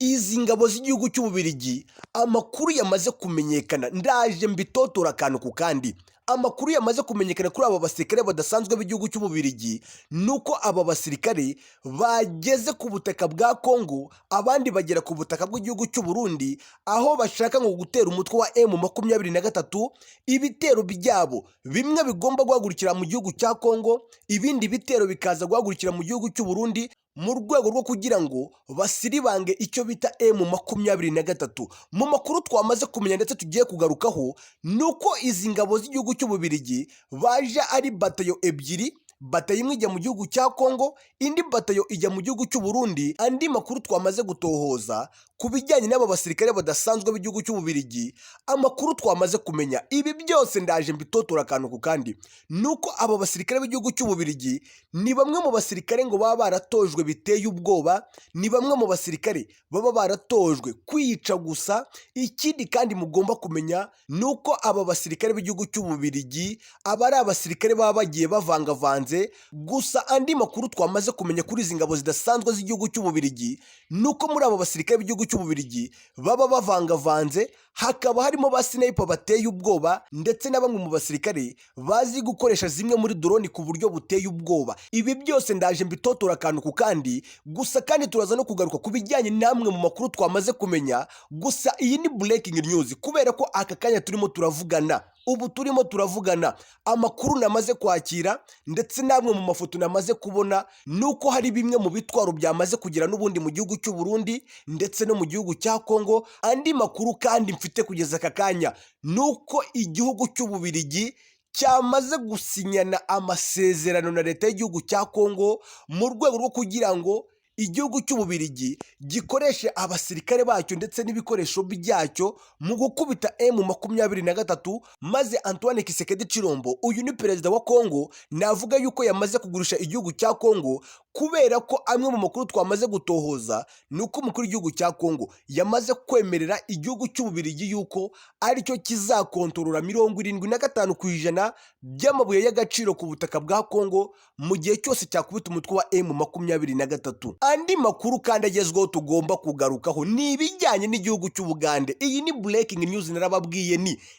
Izi ngabo z'igihugu cy'Ububirigi, amakuru yamaze kumenyekana, ndaje mbitotora akantu ku kandi. Amakuru yamaze kumenyekana kuri aba basirikare badasanzwe b'igihugu cy'Ububirigi ni uko aba basirikare bageze ku butaka bwa Kongo, abandi bagera ku butaka bw'igihugu cy'u Burundi, aho bashaka ngo gutera umutwe wa M23. Ibitero byabo bimwe bigomba guhagurukira mu gihugu cya Kongo, ibindi bitero bikaza guhagurukira mu gihugu cy'u Burundi, mu rwego rwo kugira ngo basiribange icyo bita M23. Mu makuru twamaze kumenya ndetse tugiye kugarukaho ni uko izi ngabo z'igihugu cy'Ububirigi baje ari batayo ebyiri, batayo imwe ijya mu gihugu cya Kongo, indi batayo ijya mu gihugu cy'u Burundi. Andi makuru twamaze gutohoza ku bijyanye n'aba basirikare badasanzwe b'igihugu cy'Ububirigi, amakuru twamaze kumenya, ibi byose ndaje mbitotora akantu ku kandi, ni uko aba basirikare b'igihugu cy'Ububirigi ni bamwe mu basirikare ngo baba baratojwe biteye ubwoba, ni bamwe mu basirikare baba baratojwe kwica gusa. Ikindi kandi mugomba kumenya ni uko aba basirikare b'igihugu cy'Ububirigi aba ari abasirikare baba bagiye bavangavanze. Gusa andi makuru twamaze kumenya kuri izi ngabo zidasanzwe z'igihugu cy'Ububirigi ni uko muri abo basirikare b'igihugu cy'Ububirigi baba bavangavanze, hakaba harimo ba sniper bateye ubwoba ndetse na bamwe mu basirikare bazi gukoresha zimwe muri drone ku buryo buteye ubwoba. Ibi byose ndaje mbitotora akantu ku kandi. Gusa kandi turaza no kugaruka ku bijyanye n'amwe mu makuru twamaze kumenya. Gusa iyi ni breaking news, kubera ko aka kanya turimo turavugana, ubu turimo turavugana, amakuru namaze kwakira ndetse n'amwe mu mafoto namaze kubona ni uko hari bimwe mu bitwaro byamaze kugera n'ubundi mu gihugu cy'u Burundi ndetse no mu gihugu cya Kongo. Andi makuru kandi mfite kugeza aka kanya ni uko igihugu cy'Ububirigi cyamaze gusinyana amasezerano na leta y'igihugu cya Kongo mu rwego rwo kugira ngo igihugu cy'Ububirigi gikoreshe abasirikare bacyo ndetse n'ibikoresho byacyo mu gukubita M23. Maze Antoine Tshisekedi Tshilombo, uyu ni perezida wa Kongo, navuga yuko yamaze kugurisha igihugu cya Kongo, kubera ko amwe mu makuru twamaze gutohoza ni uko umukuru w'igihugu cya Kongo yamaze kwemerera igihugu cy'Ububirigi yuko aricyo kizakontorora 75% by'amabuye y'agaciro ku butaka bwa Kongo mu gihe cyose cyakubita umutwe wa M23. Andi makuru kandi agezweho tugomba kugarukaho ni ibijyanye n'igihugu cy'Ubugande. Iyi ni breaking news,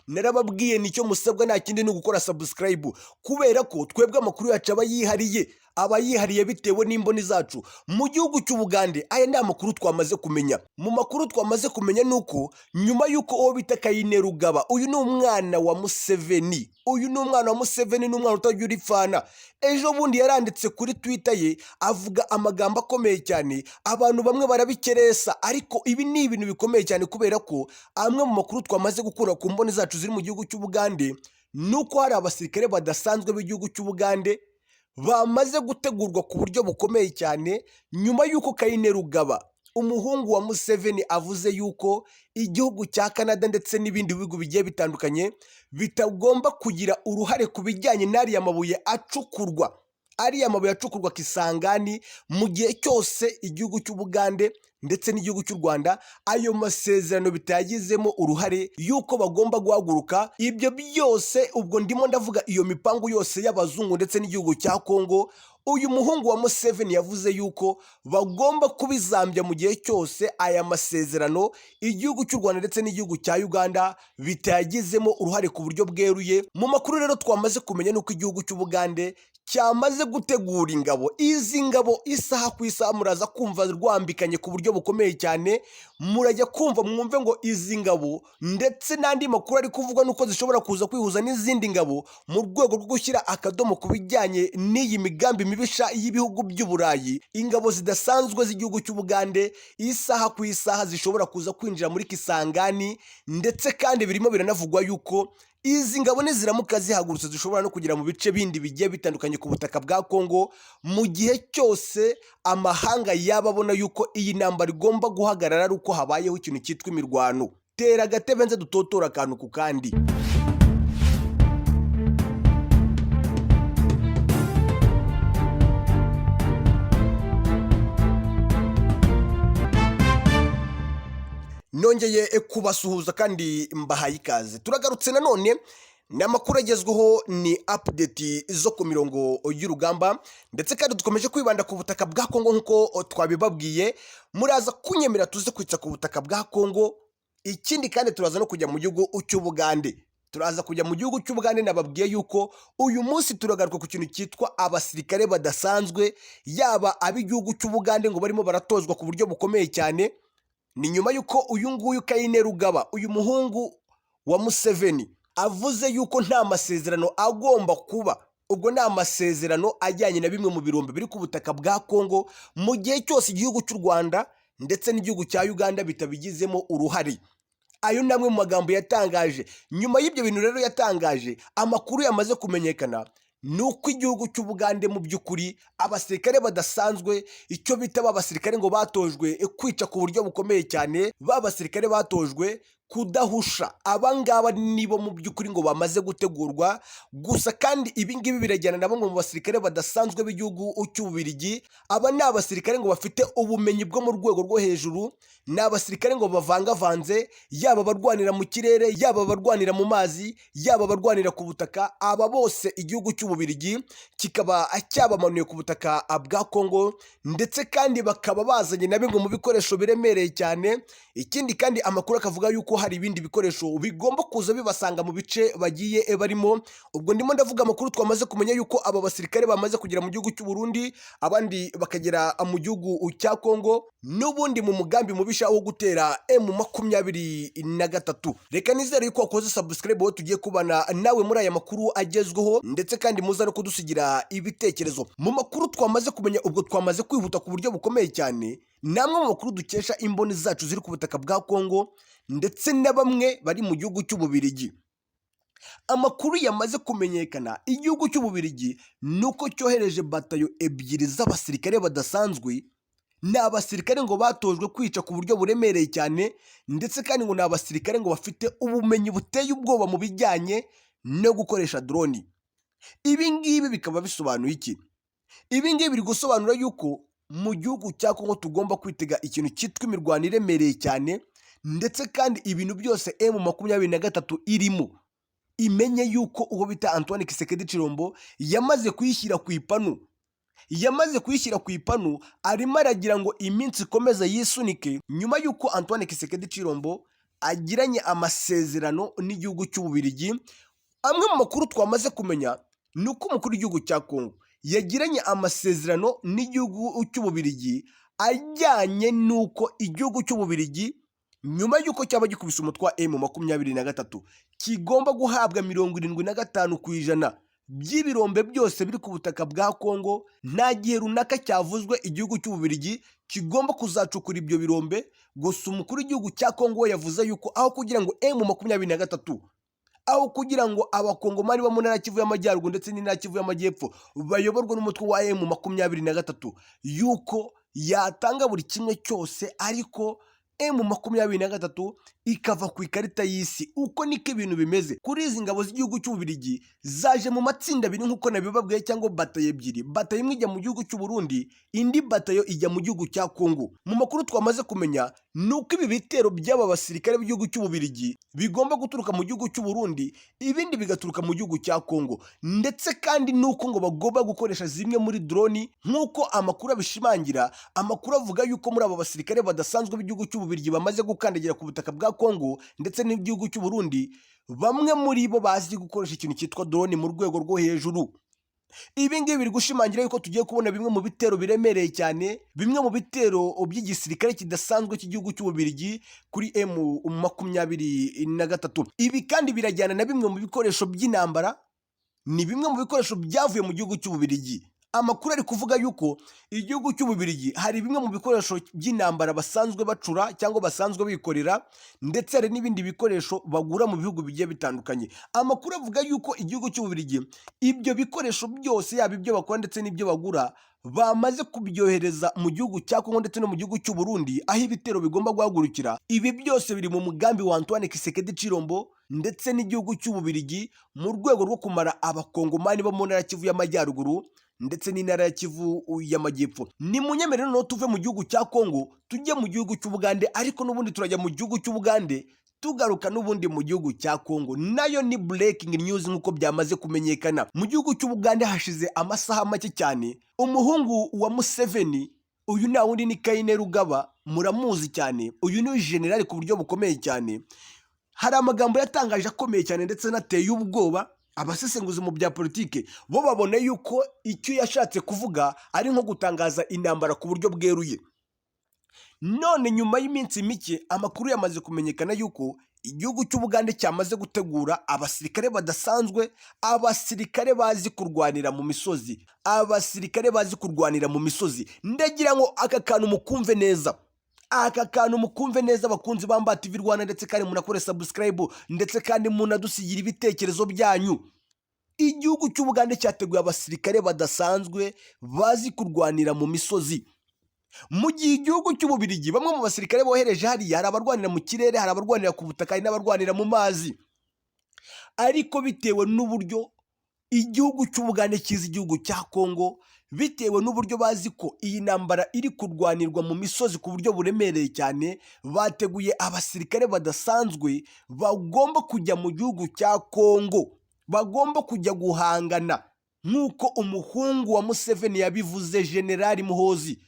narababwiye nicyo musabwa nta kindi ni ugukora subscribe, kubera ko twebwe amakuru yacu aba yihariye, aba yihariye bitewe n'imboni zacu mu gihugu cy'Ubugande. Aya ni amakuru twamaze kumenya. Mu makuru twamaze kumenya ni uko nyuma y'uko uwo bita Kainerugaba, uyu ni umwana wa Museveni, uyu ni umwana wa Museveni, ni umwana utagira uripfana, ejo bundi yaranditse kuri Twitter ye avuga amagambo akomeye cyane, abantu bamwe barabikeresa, ariko ibi ni ibintu bikomeye cyane, kubera ko amwe mu makuru twamaze gukura ku mboni zacu ziri mu gihugu cy'Ubugande ni uko hari abasirikare badasanzwe b'igihugu cy'Ubugande bamaze gutegurwa ku buryo bukomeye cyane nyuma y'uko Kainerugaba, umuhungu wa Museveni, avuze yuko igihugu cya Canada ndetse n'ibindi bihugu bigiye bitandukanye bitagomba kugira uruhare ku bijyanye n'ariya mabuye acukurwa, ariya mabuye acukurwa Kisangani, mu gihe cyose igihugu cy'Ubugande ndetse n'igihugu cy'u Rwanda ayo masezerano bitayagizemo uruhare, yuko bagomba guhaguruka. Ibyo byose ubwo ndimo ndavuga iyo mipangu yose y'abazungu ndetse n'igihugu cya Kongo, uyu muhungu wa Museveni yavuze yuko bagomba kubizambya mu gihe cyose aya masezerano igihugu cy'u Rwanda ndetse n'igihugu cya Uganda bitayagizemo uruhare ku buryo bweruye. Mu makuru rero twamaze kumenya nuko igihugu cy'Ubugande cyamaze gutegura ingabo. Izi ngabo isaha ku isaha muraza kumva rwambikanye ku buryo bukomeye cyane, murajya kumva mwumve ngo izi ngabo ndetse n'andi makuru ari kuvugwa nuko zishobora kuza kwihuza n'izindi ngabo mu rwego rwo gushyira akadomo ku bijyanye n'iyi migambi mibisha y'ibihugu by'Uburayi. Ingabo zidasanzwe z'igihugu cy'Ubugande isaha ku isaha zishobora kuza kwinjira muri Kisangani, ndetse kandi birimo biranavugwa yuko izi ngabo niziramuka zihagurutse zishobora no kugera mu bice bindi bigiye bitandukanye ku butaka bwa Kongo, mu gihe cyose amahanga yaba abona yuko iyi ntambara igomba guhagarara ari uko habayeho ikintu cyitwa imirwano. Tera agatebe nze dutotora akantu ku kandi. Nongeye kubasuhuza kandi mbahaye ikaze, turagarutse nanone. Ni amakuru agezweho, ni update zo ku mirongo y'urugamba, ndetse kandi dukomeje kwibanda ku butaka bwa Kongo nk'uko twabibabwiye. Muraza kunyemera tuze kwitsa ku butaka bwa Kongo. Ikindi kandi, turaza no kujya mu gihugu cy'Ubugande. Turaza kujya mu gihugu cy'Ubugande. Nababwiye yuko uyu munsi turagaruka ku kintu cyitwa abasirikare badasanzwe, yaba ab'igihugu cy'Ubugande ngo barimo baratozwa ku buryo bukomeye cyane. Ni nyuma y'uko uyu nguyu Kainerugaba, uyu muhungu wa Museveni, avuze yuko nta masezerano agomba kuba. Ubwo ni amasezerano ajyanye na bimwe mu birombe biri ku butaka bwa Kongo, mu gihe cyose igihugu cy'u Rwanda ndetse n'igihugu cya Uganda bitabigizemo uruhare. Ayo ni amwe mu magambo yatangaje. Nyuma y'ibyo bintu rero yatangaje, amakuru yamaze kumenyekana ni uko igihugu cy'Ubugande mu by'ukuri abasirikare badasanzwe, icyo bita ba basirikare ngo batojwe kwica ku buryo bukomeye cyane, ba basirikare batojwe kudahusha, aba ngaba nibo mu by'ukuri ngo bamaze gutegurwa. Gusa kandi ibi ngibi birajyana na bamwe mu basirikare badasanzwe b'igihugu cy'Ububirigi. Aba ni abasirikare ngo bafite ubumenyi bwo mu rwego rwo hejuru. Ni abasirikare ngo bavangavanze, yaba abarwanira mu kirere, yaba abarwanira mu mazi, yaba abarwanira ku butaka. Aba bose igihugu cy'Ububirigi kikaba cyabamanuye ku butaka bwa Kongo, ndetse kandi bakaba bazanye na bimwe mu bikoresho biremereye cyane. Ikindi kandi, amakuru akavuga yuko hari ibindi bikoresho bigomba kuza bibasanga mu bice bagiye barimo. Ubwo ndimo ndavuga amakuru twamaze kumenya yuko aba basirikare bamaze kugera mu gihugu cy'u Burundi, abandi bakagera mu gihugu cya Kongo, n'ubundi mu mugambi mubisha wo gutera M23. Reka nizere yuko wakoze subscribe, wowe tugiye kubana nawe muri aya makuru agezweho, ndetse kandi muza no kudusigira ibitekerezo mu makuru twamaze kumenya. Ubwo twamaze kwihuta ku buryo bukomeye cyane. Ni amwe mu makuru dukesha imboni zacu ziri ku butaka bwa Kongo ndetse na bamwe bari mu gihugu cy'Ububirigi. Amakuru yamaze kumenyekana, igihugu cy'Ububirigi ni uko cyohereje batayo ebyiri z'abasirikare badasanzwe. Ni abasirikare ngo batojwe kwica ku buryo buremereye cyane, ndetse kandi ngo ni abasirikare ngo bafite ubumenyi buteye ubwoba mu bijyanye no gukoresha drone. Ibi ngibi bikaba bisobanuye iki? Ibi ngibi biri gusobanura yuko mu gihugu cya Kongo tugomba kwitega ikintu cyitwa imirwano iremereye cyane, ndetse kandi ibintu byose M23 irimo, imenye yuko uwo bita Antoine Tshisekedi Tshilombo yamaze kuyishyira ku ipanu, yamaze kuyishyira ku ipanu. Arimo aragira ngo iminsi ikomeze yisunike, nyuma y'uko Antoine Tshisekedi Tshilombo agiranye amasezerano n'igihugu cy'Ububirigi. Amwe mu makuru twamaze kumenya ni uko umukuru w'igihugu cya Kongo yagiranye amasezerano n'igihugu cy'Ububirigi ajyanye n'uko igihugu cy'Ububirigi, nyuma y'uko cyaba gikubise umutwe wa M23, kigomba guhabwa 75% by'ibirombe byose biri ku butaka bwa Kongo. Nta gihe runaka cyavuzwe igihugu cy'Ububirigi kigomba kuzacukura ibyo birombe. Gusa umukuru w'igihugu cya Kongo we yavuze yuko aho kugira ngo M23, aho kugira ngo Abakongomani bo mu ntara Kivu y'Amajyaruguru ndetse n'intara Kivu y'Amajyepfo bayoborwe n'umutwe wa M23, yuko yatanga buri kimwe cyose ariko M23 ikava ku ikarita y'isi. Uko niko ibintu bimeze kuri izi ngabo z'igihugu cy'Ububirigi zaje mu matsinda abiri nk'uko nabibabwiye, cyangwa batayo ebyiri. Batayo imwe ijya mu gihugu cy'u Burundi, indi batayo ijya mu gihugu cya Kongo. Mu makuru twamaze kumenya ni uko ibi bitero by'aba basirikare b'igihugu cy'Ububirigi bigomba guturuka mu gihugu cy'u Burundi, ibindi bigaturuka mu gihugu cya Kongo, ndetse kandi nuko ngo bagomba gukoresha zimwe muri drone nk'uko amakuru abishimangira. Amakuru avuga yuko muri aba basirikare badasanzwe b'igihugu cy'Ububirigi bamaze gukandagira ku butaka bwa Kongo ndetse n'igihugu cy'u Burundi, bamwe muri bo bazi gukoresha ikintu cyitwa drone mu rwego rwo hejuru. Ibi ngibi biri gushimangira yuko tugiye kubona bimwe mu bitero biremereye cyane, bimwe mu bitero by'igisirikare kidasanzwe cy'igihugu cy'Ububirigi kuri M23. Ibi kandi birajyana na bimwe mu bikoresho by'intambara, ni bimwe mu bikoresho byavuye mu gihugu cy'Ububirigi. Amakuru ari kuvuga yuko igihugu cy'Ububirigi hari bimwe mu bikoresho by'intambara basanzwe bacura cyangwa basanzwe bikorera, ndetse hari n'ibindi bikoresho bagura mu bihugu bigiye bitandukanye. Amakuru avuga yuko igihugu cy'Ububirigi ibyo bikoresho byose, yaba ibyo bakora ndetse n'ibyo bagura, bamaze kubyohereza mu gihugu cya Kongo ndetse no mu gihugu cy'u Burundi, aho ibitero bigomba guhagurukira. Ibi byose biri mu mugambi wa Antoine Tshisekedi Tshilombo ndetse n'igihugu cy'Ububirigi mu rwego rwo kumara Abakongomani bo mu ntara ya Kivu y'Amajyaruguru ndetse n'intara ya Kivu y'Amajyepfo. Ni munyemerere noneho tuve mu gihugu cya Kongo tujye mu gihugu cy'Ubugande, ariko n'ubundi turajya mu gihugu cy'Ubugande. Tugaruka n'ubundi mu gihugu cya Kongo, nayo ni breaking news. Nk'uko byamaze kumenyekana, mu gihugu cy'Ubugande hashize amasaha make cyane umuhungu wa Museveni, uyu nta wundi ni Kainerugaba, muramuzi cyane, uyu ni generali ku buryo bukomeye cyane, hari amagambo yatangaje akomeye cyane ndetse anateye ubwoba. Abasesenguzi mu bya politike bo babona yuko icyo yashatse kuvuga ari nko gutangaza intambara ku buryo bweruye. None nyuma y'iminsi mike amakuru yamaze kumenyekana yuko igihugu cy'Ubugande cyamaze gutegura abasirikare badasanzwe, abasirikare bazi kurwanira mu misozi, abasirikare bazi kurwanira mu misozi. Ndagira ngo aka kantu mukumve neza, aka kantu mukumve neza, abakunzi ba Mba TV Rwanda, ndetse kandi munakore subscribe, ndetse kandi munadusigira ibitekerezo byanyu. Igihugu cy'Ubugande cyateguye abasirikare badasanzwe bazi kurwanira mu misozi, mu gihe igihugu cy'Ububirigi bamwe mu basirikare bohereje hariya, hari abarwanira mu kirere, hari abarwanira ku butaka, hari n'abarwanira mu mazi. Ariko bitewe n'uburyo igihugu cy'Ubugande kizi igihugu cya Kongo, bitewe n'uburyo bazi ko iyi ntambara iri kurwanirwa mu misozi ku buryo buremereye cyane, bateguye abasirikare badasanzwe bagomba kujya mu gihugu cya Kongo, bagomba kujya guhangana nk'uko umuhungu wa Museveni yabivuze. Generali Muhozi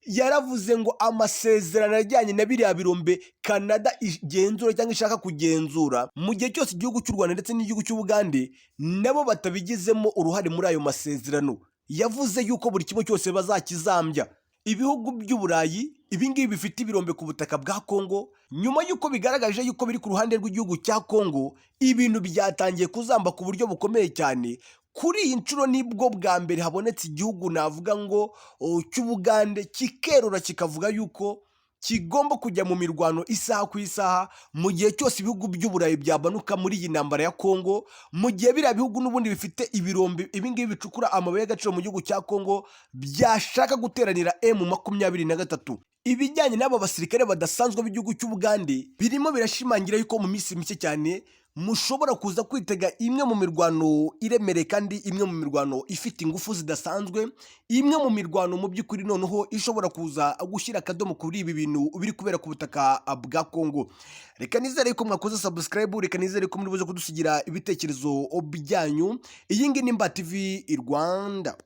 yaravuze ngo amasezerano ajyanye na biriya birombe Canada igenzura cyangwa ishaka kugenzura, mu gihe cyose igihugu cy'u Rwanda ndetse n'igihugu cy'Ubugande nabo batabigizemo uruhare muri ayo masezerano, yavuze yuko buri kimwe cyose bazakizambya. Ibihugu by'Uburayi ibingibi bifite ibirombe ku butaka bwa Kongo, nyuma y'uko bigaragaje yuko biri ku ruhande rw'igihugu cya Kongo, ibintu byatangiye kuzamba ku buryo bukomeye cyane. Kuri iyi nshuro nibwo bwa mbere habonetse igihugu navuga ngo cy'Ubugande kikerura kikavuga yuko kigomba kujya mu mirwano isaha ku isaha mu gihe cyose ibihugu by'Uburayi byamanuka muri iyi ntambara ya Kongo, mu gihe biriya bihugu n'ubundi bifite ibirombe ibingibi bicukura amabuye y'agaciro mu gihugu cya Kongo byashaka guteranira M23. Ibijyanye n'aba basirikare badasanzwe b'igihugu cy'Ubugande birimo birashimangira yuko mu minsi mike cyane mushobora kuza kwitega imwe mu mirwano iremereye kandi imwe mu mirwano ifite ingufu zidasanzwe, imwe mu mirwano mu by'ukuri noneho ishobora kuza gushyira akadomo kuri ibi bintu biri kubera ku butaka bwa Kongo. Reka nizere ko mwakoze subscribe, reka nizere ko muri buze kudusigira ibitekerezo byanyu. Iyi ngiyi ni Mba TV Rwanda.